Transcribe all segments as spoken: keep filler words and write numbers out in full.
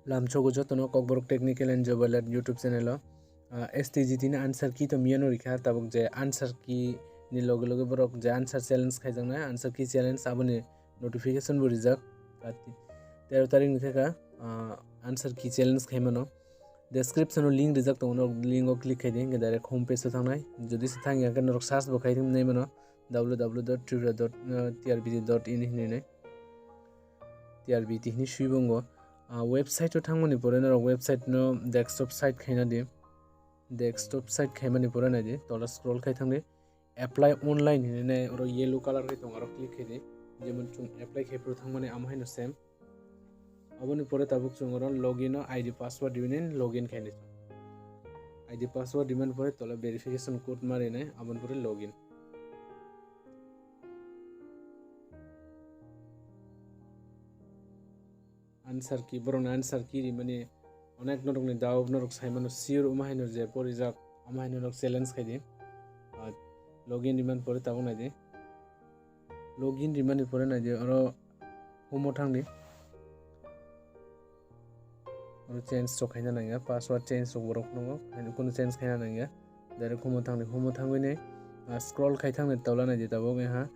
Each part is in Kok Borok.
Lamsogo jotono Kokborok Technical and Job Alert YouTube channel o, ah, S T G T ni answer key to miyano rikha, tabuk je answer key ni loge loge borok je answer challenge khaijaknai, answer key challenge aboni notification bo rijak. Ah, tero tarik ni theka, ah, answer key challenge khaimano. Description o link rijak tongo, norok link o click khaidi, hingke direct home page o thangnai. Jodi se thangya khe norok search bo khai nai mano, W W W dot tripura dot T R B T dot in hinwi nai. T R B T hinwi swi bo wngo. Ah, website o thangmani pore norok website no desktop site khaina di. Desktop site khaimani pore nai di, tola scroll khai thang di. Apply online hinwi nai oro yellow color khai tongo, aro click khai di. Jemon chwng apply khai phuru thangmani amo haino same. Aboni pore tabuk chwng oro login o I D password rwini login khainai. I D password rimani pore tola verification code ma rinai, aboni pore login. Answer key, borokni answer key rimani onek norokni doubt norok saimano sure wngma haino je porijak, omo haino norok challenge khaidi. Ah, login rimani pore tabuk naidi. Login rimani pore naidi oro home o thangdi. Oro change rok khaina nangya, password change rok borok phunukgo, haino kunu change khaina nangya. Direct home o thangdi, home o thangwi nai, ah, scroll khai thangdi tola naidi tabuk wngha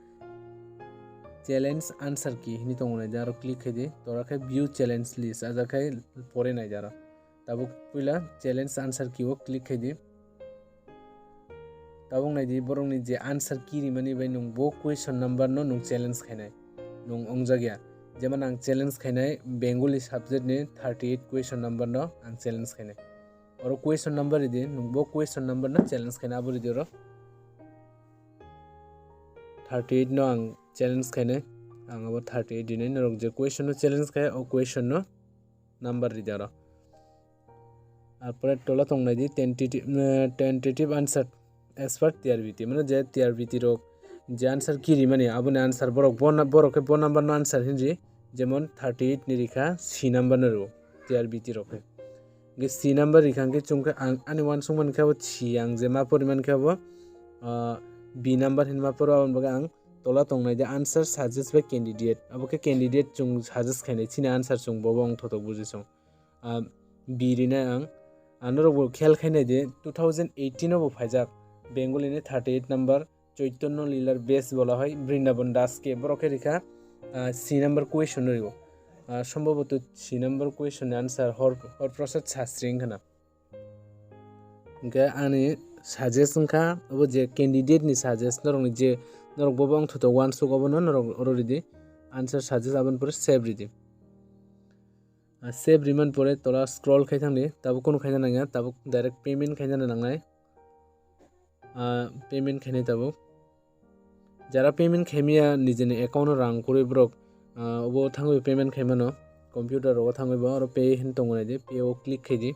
challenge answer key hinwi tongo naidi, aro click khaidi, tora khe view challenge list, ajak khai pore naidi aro. Tabuk puila challenge answer key o click khaidi. Tabuk naidi borokni je answer key rimani bai nwng bo question number no nwng challenge khainai, nwng wngjak ya. Jemon ang challenge khainai Bengali subject ni thirty eight question number no ang challenge khainai. Oro question number ridi, nwng bo question number no challenge khainai, abo ridi oro thirty eight no ang challenge khainai, ang abo thirty eight rinai, norok je question no challenge khai o question no number ridi oro. Arpore tola tong naidi tentative, eh, tentative answer as per T R B T, mane je T R B T rok je answer key rimani, aboni answer borok bo na-, borok khe bo number no answer hinri, jemon thirty eight ni rikha C number no rwo T R B T rok khe. Hingke C number rikha hingke chwng khe ang ani uansuk mankhe abo C, ang je ma pori mankhe abo, ah, B number hinma poro, aboni bagwi ang tola tong naidi answer suggest by candidate, abo khe candidate chwng suggest khainai, chini answer chwng bobo wngthotok buji chwng. Ah, B rinai ang. Ah, norok bo khel khai nai di, two thousand eighteen o bo phaijak, Bengali ni thirty eight number, Choitonyo Lilar base bola hoi, Brindaban Das ke, borok khe rikha, ah, C number question no rwo. Ah, sombhoboto C number question ni answer Hor, Hor Prasad Shastri wngkha na. Hingke ani suggest wngkha, obo je candidate ni suggest, norok ni je, norok bobo wngthotok uansuk, obono norok oro ridi, answer suggest, aboni pore save ridi. Ah, save rimani pore tola scroll khai thangdi, tabuk kunu khaina nangya, tabuk direct payment khaina nangnai. Ah, payment khainai tabuk. Jara payment khaimya nijeni account o rang kwrwi borok, ah, obo thangwi payment khaimano, computer rogo thangwi bo oro pay hin tongo naidi, pay o click khaidi.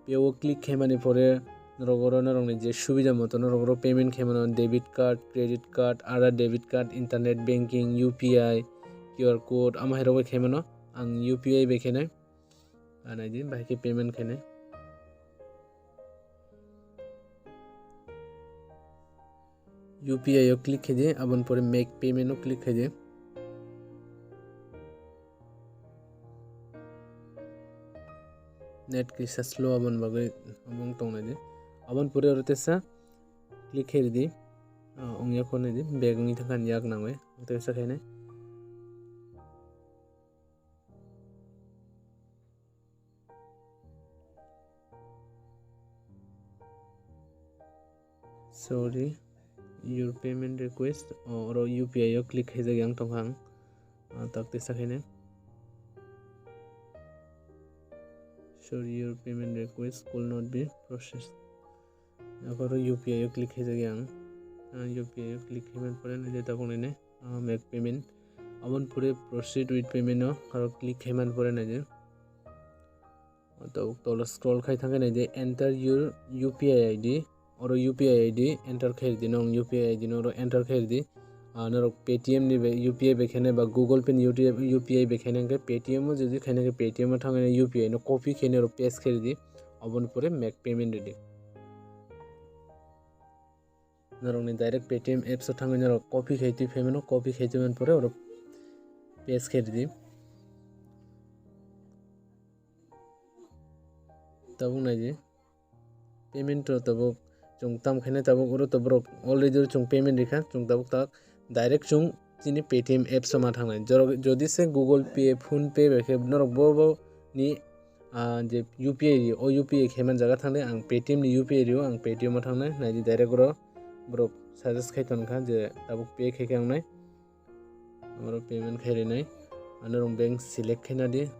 Pay o click khaimani pore norok oro norokni je subida moto norok oro payment khaimano, debit card, credit card, Aadhaar debit card, internet banking, U P I, Q R code, amo hai rok bai khaimano. Ang U P I bai khainai, ah, naidi, bahai khe payment khainai. U P I o click khaidi, aboni pore make payment o click khaidi. Net kisa slow, aboni bagwi omo wng tong naidi. Aboni pore oro tesa click khairidi, ah, wngya kho naidi, back wngwi thangkha ani yak nangwi, tesa khainai. Sorry, your payment request, oh, oro U P I o click khaijak yang tongkha ang, ah, tak tesa khainai. Sorry, your payment request could not be processed. Abo oro U P I o click khaijak yang, ah, U P I o click khaimani pore naidi tabuk nini, ah, make payment. Aboni pore proceed with payment o aro click khaimani pore naidi. Tabuk tola scroll khai thangkhe naidi, enter your U P I I D. Oro U P I I D enter khairidi, nong U P I I D no oro enter khairidi. Ah, norok Paytm ni bai U P I bai khainai ba Google Pay ni U P I bai khainai hwnkhe Paytm o jodi khainai khe Paytm o thangwi U P I no copy khainai oro paste khairidi. Oboni pore make payment ridi. Norokni direct Paytm apps o thangwi norok copy khai twi phaimano, copy khai twi man pore oro paste khairidi. Tabuk naidi. Payment to tabuk chwng tam khaina tabuk oro to borok already oro chwng payment rikha, chwng tabuk tak direct chwng chini Paytm apps o ma thangnai. Jorok jodi se Google Pay, PhonePe bai khe norok bo bo ni, ah, je U P I rio, o U P I khe man jaga thangdi, ang Paytm ni U P I rio, ang Paytm o thangnai. Naidi direct oro borok suggest khai tonkha je tabuk pay khai khe wngnai. Oro payment khai rinai. Ano rong bank select khaina di.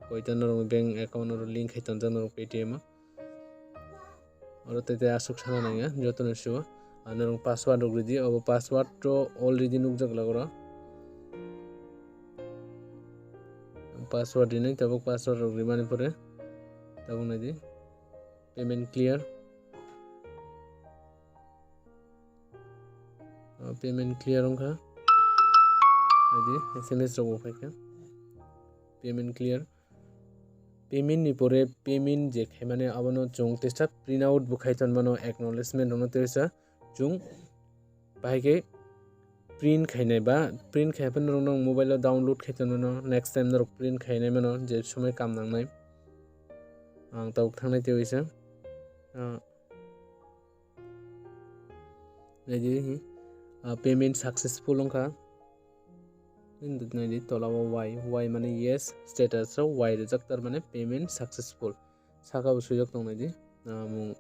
Koita norok bank account oro link khai tonjak norok Paytm o. Oro tei tei aswk sana nangya jotono sio. Ano rong password rok ridi, obo password to already nukjak lagoro. Password rinai tabuk password rok rimani pore tabuk naidi. Payment clear. Ah, payment clear wngkha. Naidi, S M S rok bo phaikha. Payment clear. Payment ni pore payment je khaimani abono chwng teisa print out bo khai tonmano, acknowledgement rokno teisa chwng bahai khe print khainai ba print khai phano norok mobile o download khai tonmano, next time norok print khainai mano je somoi kam nangnai. Ang tabuk thangnai tei waisa. Ah, Naidi, ah, payment successful wngkha. Naidi tola o Y, Y mane yes, status o Y rijak, tar mane payment successful. Saka bo swijak tong naidi. Ah, mung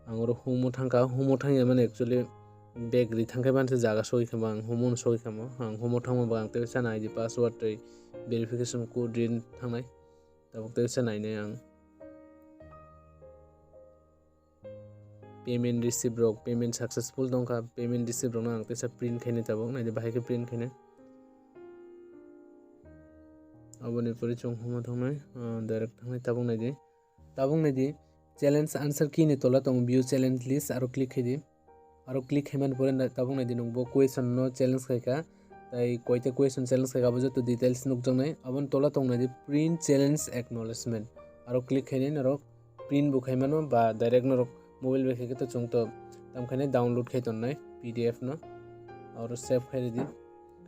ang oro home o thangkha, home o thangya mane actually bag ri thangkhe manse jaga sogwi khama, ang home o sogwi khama, ang home o thangma ba ang tei sana I D password tei verification code rin thangnai. Tabuk tei sa nainai ang. Payment receipt rok, payment successful tongkha, payment receipt rokno ang teisa print khainai tabuk, naidi bahai khe print khainai. Aboni pore chwng huma thangnai, ah, direct thangnai tabuk naidi. Tabuk naidi, challenge answer key ni tola tongo view challenge list, aro click khaidi. Aro click khaimani pore na-, tabuk naidi nwng bo question no challenge khaikha. Tai koita question challenge khaikha abo joto details nukjaknai. Aboni tola tong naidi print challenge acknowledgement. Aro click khainai norok print bo khaimano ba direct norok mobile bai khaikhe to chwng to tam khainai download khai tonnai P D F no. Aro save khai ridi.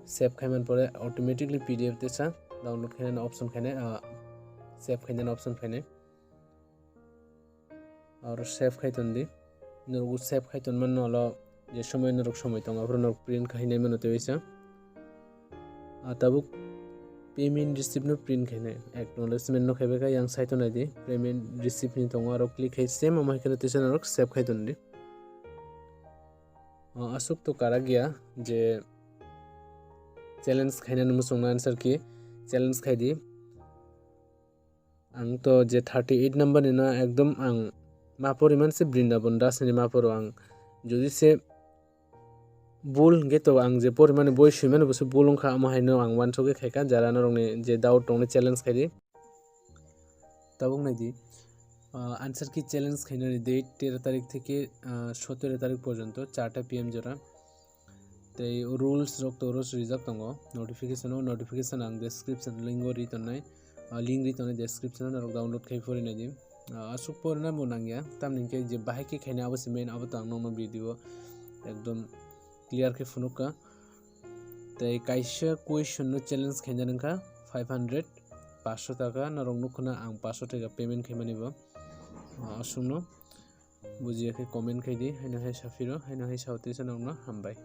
Save khaimani pore automatically P D F teisa download khainani option khainai, ah, save khainani option khainai. Aro save khai tondi. Norok save khai tonmani ulo je somoi norok somoi tongo, aphuru norok print khai nai mano tei waisa. Ah, tabuk payment receipt no print khainai, acknowledgement no khaibai kha, yang side o naidi payment receipt hinwi tongo, aro click khai same omo hai kheno teisa norok save khai tondi. Ah, aswk to karak ya je challenge khainani muchungno answer key challenge khai di. Ang to je thirty eight number ni no ekdom ang ma pori man se Brindaban Das ni ma poro ang. Jodi se bul hwnkhe to ang je pori mani boi sui mani bo se bul wngkha, omo hai no ang uansukgwi khaikha, jara norok ni je doubt tong nai challenge khai di. Tabuk nai di, ah, answer key challenge khainani date tero tarik theke, ah, sotero tarik porjonto charta P M jora. Tei rules rok to oro swijak tongo notification o, notification ang description link o ri tonnai, ah, link ri tonnai description o, norok download khai pori nai di. Ah, aswk porina bo nangya, tamni hwnkhe je bahai khe khainai abo se main, abo to ang nokno video ekdom clear khe phunukha. Tei kaisa question no challenge khaina nangkha five hundred, paanch sho taka norok nukho na ang paanch sho taka payment khaimani bo. Ah, aswkno bujiya khe comment khai di, haino hai saphiro, haino hai sao teisa norokno hambai.